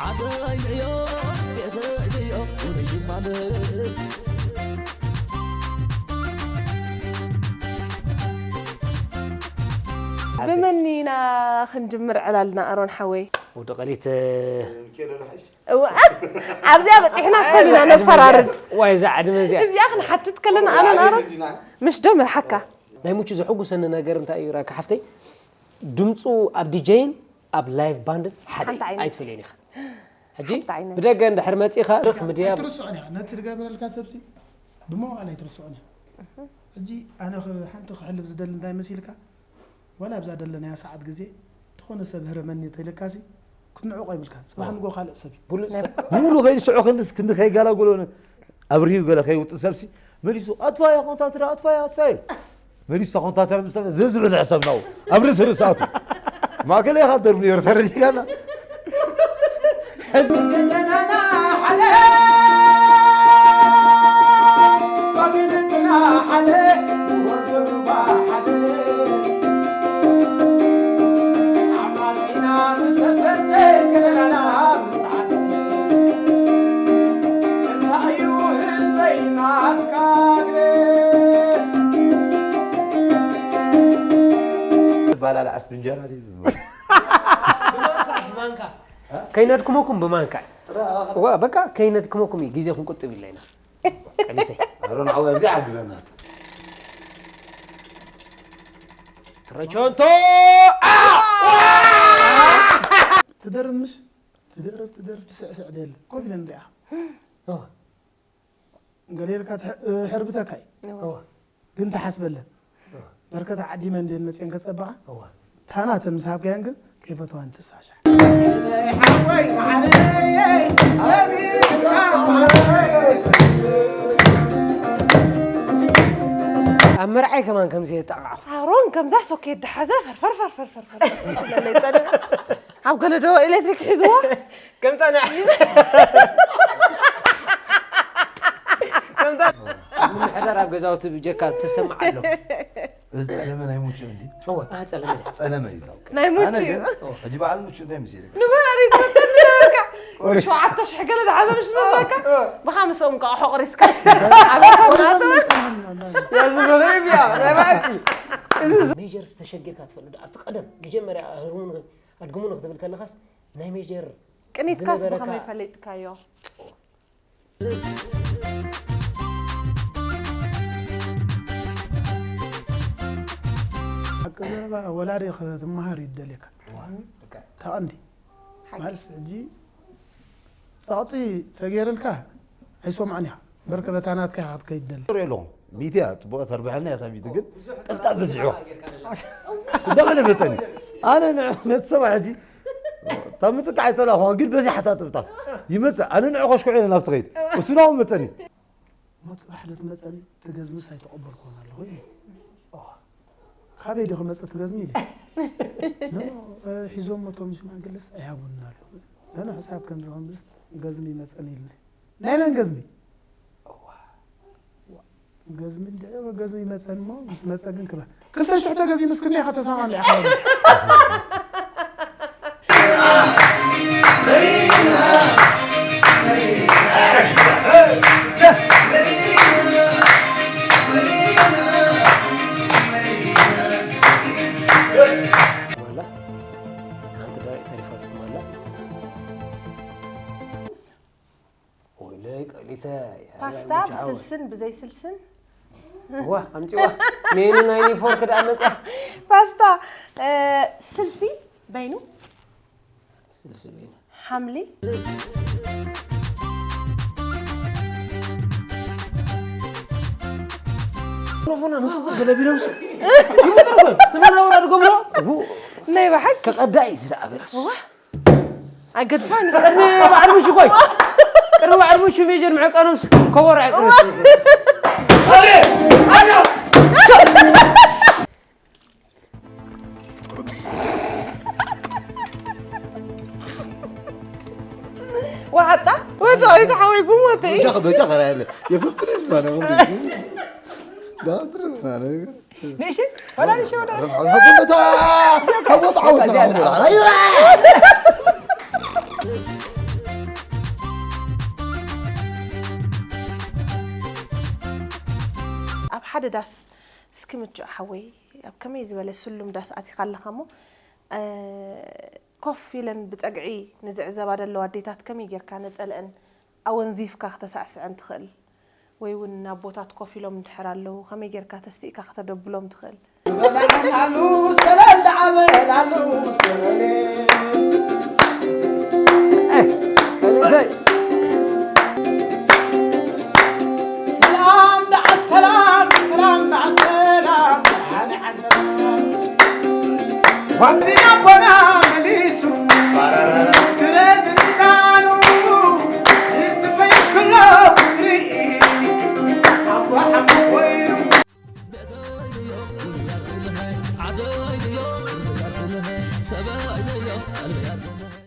ዓደይ ንዮ ቤተይ ንዮ ውርይ ማነ ብመን ኢና ክንጅምር ዕላልና ኣሮን ሓወይ? ወዲ ቀሊት እዋ፣ ኣብዚኣ በፂሕና ሰብ ኢና ነፈራርድ። ዋይ እዛ ዕድመ እዚኣ እዚኣ ክንሓትት ከለና ኣሮን ኣሮን ምሽ ዶ ምርሓካ? ናይ ሙቹ ዘሐጉሰኒ ነገር እንታይ እዩ ራካ ሓፍተይ ድምፁ ኣብ ዲጀይን ኣብ ላይቭ ባንድን ሓደ ሓንቲ ዓይነት። ኣይትፈልዮን ኢኻ ሕጂ ሓንቲ ዓይነት። ብደገ እንድሕር መፂኻ ርፍ ምድያብ ኣይትርስዖን እያ ነቲ ዝገብረልካ ሰብሲ ብመዋል ኣይትርስዖን እያ ሕጂ ኣነ ኽ- ሓንቲ ክሕልብ ዝደሊ እንታይ መሲልካ ዋላ ኣብዛ ደለናያ ሰዓት ግዜ ዝኾነ ሰብ ህረመኒ ተይልካሲ ክትንዕቆ ይብልካን ፅባሕ ንጎ ካልእ ሰብ እዩ ብሉፅ ሰብ ብሙሉ ከይዲ ሽዑ ክንዲ ክንዲ ከይጋላጉሎ ኣብርሂው ገለ ከይውፅእ ሰብሲ መሊሱ ኣጥፋያ ኮንታትራ ኣጥፋያ ኣጥፋያ መሊሱ ኮንታትራ ምስ ተፈ- ዝዝብዝሕ ሰብ ናው ኣብ ርእሲ ርእሲ ኣቱ ማእከል ኢኻ ደርብ ነይሩ ተረዲካና ባላላ ኣስብንጀራ ድዩ ከይነድክመኩም ብማንካ ዋ በቃ ከይነድክመኩም እዩ ግዜ ክንቁጥብ ኢልና ኢና ቀሊተይ ኣሮን ዓወ ኣብዚ ሓግዘና ረቸንቶ ትደርብ ምሽ ትደርብ ትደርብ ትስዕስዕ ደሊ ኮፍ ኢለ ንሪኣ ገሌልካ ሕርብተካ እዩ ግን ተሓስበለን በርከታ ዓዲመ እንዴት መፅየን ከፀበቓ ታናተን ምስ ሃብካየን ግን ከይፈተዋን ትሳሻ ኣብ መርዓይ ከማን ከምዚ የጣቕዓኹ ኣሮን ከምዛ ሶኬት ድሓዘ ፈርፈር ፈርፈር ፈርፈር ፈርፈር ለለይ ጸልዕ ኣብ ገለ ዶ ኤሌክትሪክ ሒዝዎ ከምታ ናይ ከምታ ምምሕዳር ኣብ ገዛውቲ ብጀካ ትሰማዕ ኣሎ እዚ ጸለመ ናይ ሙቹ እንዲ እወ አ ጸለመ ድያ ጸለመ እዩ ናይ ሙቹ ኣነ እዩ ግን ሕጂ በዓል ሙቹ እንታይ ምስ ኢልካ ንበሪ ትፈተኒ ነበርካ ሸውዓተ ሽሕ ገለ ድሓዘ ምሽ ነበርካ ብኻ ምስኦም ከዓ ሖቕሪስካ ኣብ ያዝበለይ ብያ ናይ ባዕቲ ሜጀር ዝተሸጊርካ ትፈልጥ ኣብቲ ቀደም መጀመርያ ህርሙን ኣድግሙን ክትብል ከለኻስ ናይ ሜጀር ቅኒትካስ ዝነበረካ- ብኸመይ ፈሊጥካዮ ሓቂ ዘረባ ወላዲ ክትመሃር ይደልየካ ተቐንዲ ማለት ሕጂ ጸቕጢ ተገይርልካ ኣይሰምዖን ኢኻ በርከ በታ ናትካ ኢኻ ክትከይድ ደሊ ሪኦ ኣለኹ ሚእቲያ ጽቡቐ ተርብሐልና እያ ታሚቲ ግን ጠፍጣፍ በዚሕዋ እንዳበለ መፀኒ ኣነ ንዑ ነቲ ሰብኣይ ሕጂ ታምጥቃ ኣይፀላኹ ግን በዚሓታ ጥፍጣፍ ይመፅእ ኣነ ንዑ ከሽኩዑ ኢለ ናብቲ ከይድ እሱ ናብኡ መፀኒ ሞት ጽባሕ ዶ ትመፀኒ ትገዝምስ ኣይተቐበልኩዎን ኣለኹ ኢለ ካበይ ዶ ክመፅእ ትገዝሚ ኢለ ሒዞም ሞቶም ሽማግለስ ኣይሃቡን ኣሎ ነነ ሕሳብ ከምዚ ከምዝስ ገዝሚ ይመፀኒ ኢልኒ ናይ መን ገዝሚ ገዝሚ እንድዒ ገዝሚ ይመፀኒ እሞ ምስ መፀ ግን ክበ ክልተ ሽሕ ተገዚሙ እስክንዲኻ ተሰማሚዕካ ኣላ ሓንቲ ደቂቕ ተሪፋትኩም ኣላ ወይለይ ቀሊተ ፓስታ ብስልስን ብዘይ ስልስን ዋ ኣምፂዋ ሜኑ ናይ ኒፎርክ ደኣ መፅያ ፓስታ እ፣ ስልሲ በይኑ ስልሲ በይኑ ሓምሊ ሚክሮፎና ምጥቁር ገለቢሎምስ ይምጥርጎ ትመናውራ ድገብሮ ናይ ብሓቂ ከቐዳ እዩ ዝደኣ ገረስ ኣገድፋኒ ቅድሚ በዓል ምቹ ኮይ ቅድሚ በዓል ምቹ ሜጀር ምዕቃኖምስ ከበሮ ዕቅርስ ወሓጣ ወቶ ኣይተሓወይ ብሞተይ በጃ በጃ ከራያለ የፍፍር ማለት ነው ንእሺ፣ ወላ ንእሺ ወላ እታ ካብ ቦታ ዓወት ንረኽበላ። ኣይዋ! ኣብ ሓደ ዳስ እስኪ ምቹእ ሓወይ፣ ኣብ ከመይ ዝበለ ስሉም ዳስ ኣቲኻ ኣለኻ እሞ፣ እ፣ ኮፍ ኢለን ብጸግዒ ንዝዕዘባ ዘለዋ ኣዴታት ከመይ ጌርካ ነጸለአን ኣወንዚፍካ ክተሳዕስዐን ትኽእል? ወይ እውን ኣቦታት ኮፍ ኢሎም እንድሕር ኣለዉ፣ ከመይ ጌርካ ተስኢካ ከተደብሎም ትኽእል?